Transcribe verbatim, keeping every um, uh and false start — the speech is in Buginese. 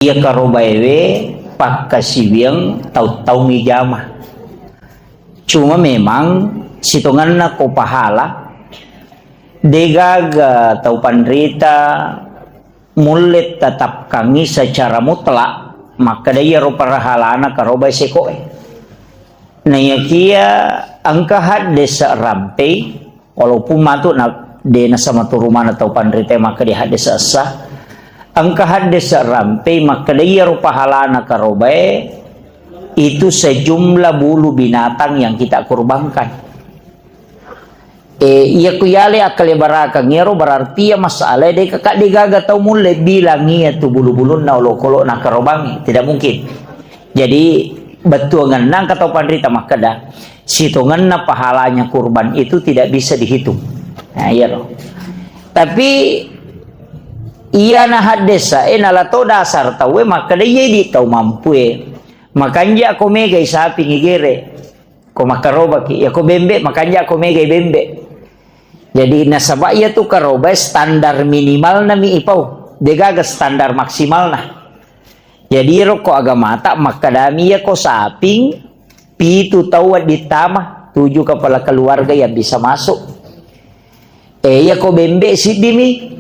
Iya karobaewe pakkasiwiang tau-tau mijama. Cuma memang sitongenna ko pahala, degaga tau panrita mulle tetapkangi secara mutlak makkeda iyaro pahalana karobae sekoe. Naiyakia engka haddese rampei, walaupun matu na de nasamaturu maneng tau panrita makkeda haddese essa, engka haddese rampei makkeda iyaro pahalana karobae itu sejumlah bulu binatang yang kita kurbankan. Eh, iya ku yale akkalebarakang iyaro, berarti iya masalah de kakak degaga tau mulle bilang iya tu bulu-bulunna olokolo na karobangi. Tidak mungkin. Jadi, bettuangenna engka tau panrita makkeda, sitongenna pahalanya kurban itu tidak bisa dihitung. Nah, iya loh. Tapi, iya na haddesa, eh, nala to dasar tau, eh, makkeda iya di tau mampu, eh. Makanja ko megai sapi ngigere. Ko makkarobaki, ya ko bembe, makanja ko megai bembe. Jadi nasaba iya tu karobae standar minimalna mi ipau. Degaga standar maksimalna. Jadi ro ko agamata makkedami iya ko saping pitu tau wedding tama, tujuh kepala keluarga yang bisa masuk. Eh, iya ko bembe siddimi,